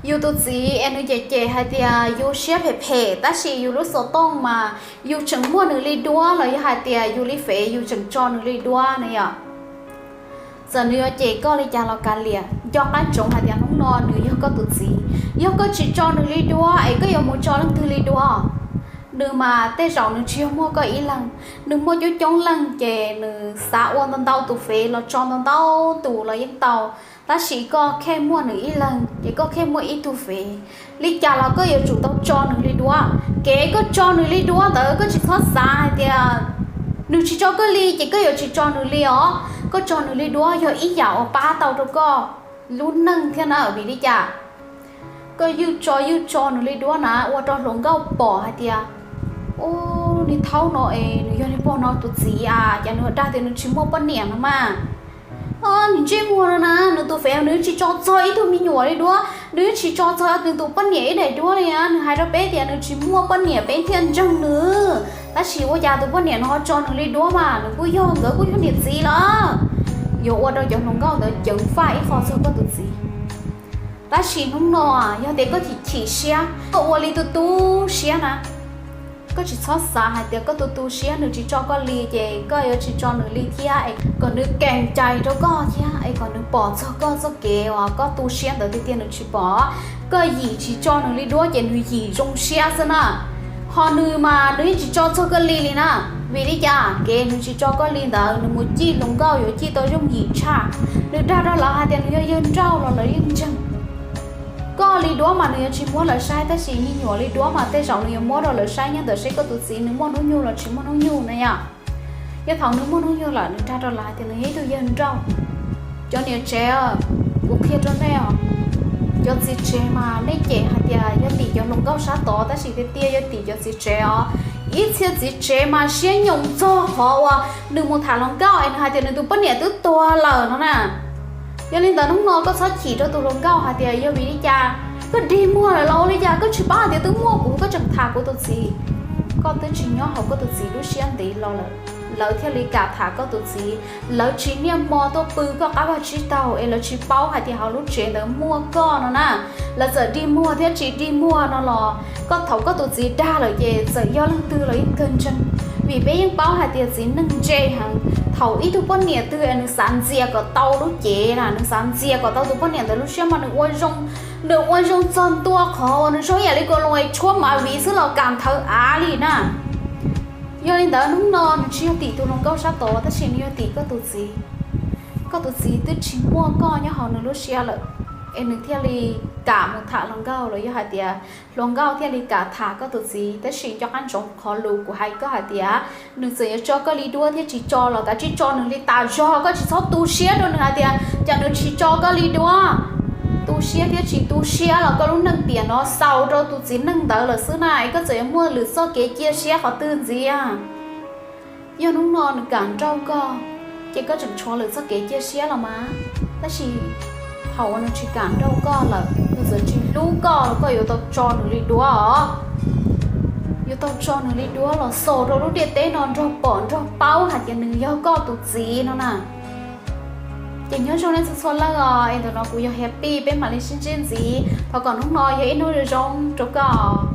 Yus tus txiv es nws cem cem hais tias yus siab phem phem, tab sis yus lub xov tooj mas yus tseem muaj nws li duab, los yog hais tias yus li fev yus tseem tso nws li duab na yom. Txawm nws yuav cem koj li cas los kav liam, nco qab ntsoov hais tias hnub no nws yog koj tus txiv. Yog koj tsis tso nws li duab es koj yuav mus tso leej twg li duab? Nws mas tej zaum nws tsis yog muaj koj ib leeg, nws muaj coob coob leej, ces nws xav ua ntau ntau tus fev los tso ntau ntau tus los yeej tau. Tab sis koj khej muaj nws ib leeg, ces koj khej muaj ib tug fev. Li cas los koj yuav tsum tau tso nws li duab. Kev koj tso nws li duab ntawd koj tsis txhob xav hais tias nws tsis tso koj li ces koj yuav tsis tso nws li os. Koj tso nws li duab yog ib yam uas pab tau rau koj lub neej thiab na. Vim li cas? Koj ywj tso ywj tso nws li duab na, ua rau hluas nkauj pom hais tias, u, niag thaub no es nws yog niag pog no tus txiv a, cas nws dag tias nws tsis muaj poj niam no mas. Nws ntsej muag no na, nws tus fev nws tsis tso txog ib tug me nyuam li duab, nws tsis tso txog nws tus poj niam ib daim duab li. Nws hais rau peb tias nws tsis muaj poj niam peb thiaj ntseeg nws, tab sis ua cas tus poj niam no ho tso nws li duab mas nws kuj yog, nkawd kuj yog niam txiv lawm. Yuav ua rau cov hluas nkauj ntawd ceev faj ib qho txog koj tus txiv. Tab sis hnub no yog tias koj chim chim siab, koj ua li tu tu siab na, koj tsis txhob xav hais tias koj tu tu siab nws tsis tso koj li ces koj yuav tsis tso nws li thiab es kom nws kees cai rau koj thiab es kom nws pom txog koj txoj kev uas koj tu siab ntawd tiag tiag nws tsis pom. Koj yim tsis tso nws li duab ces nws yim zoo siab xwb na. Ho nws mas nws yeej tsis tso txog koj li li na. Vim li cas? Kev nws tsis tso koj li ntawd nws mus cij hluas nkauj yuav cij tau yooj yim tshaj. Nws dag rau lawv hais tias nws yog yawg nrauj los lawv yeej ntseeg. Koj li duab mas nws yuav tsis muab lawv saib, tab sis me nyuam li duab mas tej zaum nws yuav muab rau lawv saib nyob ntawm seb koj tus txiv nws muaj hnub nyoog los tsis muaj hnub nyoog na yom. Yog thaum nws muaj hnub nyoog lawm nws dag rau lawv hais tias nws yog ib tug yawg nrauj. Cov niam tsev, kuv qhia rau nej os, cov txiv tsev mas nej cem hais tias yog tim cov hluas nkauj sab tod, tab sis tiag tiag yog tim cov txiv tsev os. Ib txhia txiv tsev mas siab nyoos txog qhov uas nws mus tham hluas nkauj es nws hais tias nws tus poj niam twb tuag lawm no na. Yog li ntawd hnub no koj txhob chim rau tus hluas nkauj hais tias yog vim li cas koj dig muag lawm los ua li cas koj tsis paub hais tias twb muaj kuv koj tseem tham kuv tus txiv. Koj twb tsis nyob hauv koj tus txiv lub siab ntev los lawm, lawv thiaj li kam tham koj tus txiv. Lawv tsis niaj hmo tuaj pw koj qab vaj tsib taug es lawv tsis paub hais tias hauv lub tsev ntawd muaj koj no na. Lawv txawm dig muag thiab tsis dig muag no los koj thaum koj tus txiv dag lawm ces txawm yog leej twg los yeej kawg ntseeg. Vim peb yeej paub hais tias txiv neej ntse heev, thaum ib tug poj niam twg es nws xav ntxias kom tau lub cev na, nws xav ntxias kom tau tus poj niam ntawd lub siab mas nws ua zoo, nws ua zoo txog ntua qhov uas nws zoo ib yam li kaus loos es tshuab mav viv xwb los kam nthawv av li na. Yog li ntawd hnub no nws tsis yog tim tus hluas nkauj sab tod tab sis nws yog tim koj tus txiv. Koj tus txiv twb tsis muaj koj nyob hauv nws lub siab lawm, es nws thiaj li kam mus tham hluas nkauj los yog hais tias hluas nkauj thiaj li kam tham koj tus txiv. Tab sis nco qab ntsoov qhov lus kuv hais koj hais tias nws txawm yuav tso koj li duab thiab tsis tso los kav tsij tso nws li tas zog, koj tsis txhob tu siab rau nws hais tias cas nws tsis tso koj li duab. Tu siab thiab tsis tu siab los koj lub neej tiam no xaus rau tus txiv neej ntawd lawm xwb na, es koj txawm yuav muaj lwm txoj kev cia siab qhov twg ntxiv. Yog hnub no nws kam nrauj koj, ces koj tseem tshuav lwm txoj kev cia siab los mas. Tab sis thaum uas nws tsis kam nrauj koj lawm, nws txawm tsis hlub koj los koj yuav tau tso nws li duab os. Yuav tau tso nws li duab los xaus rau lub ntiaj teb no nrog pom nrog paub hais tias nws yog koj tus txiv no na. Ces nyob zoo nej txhua txhua leej os, es ntawm no kuv yog Happy, peb mam li sib ntsib ntxiv. Thov kom hnub no yog ib hnub zoo rau koj.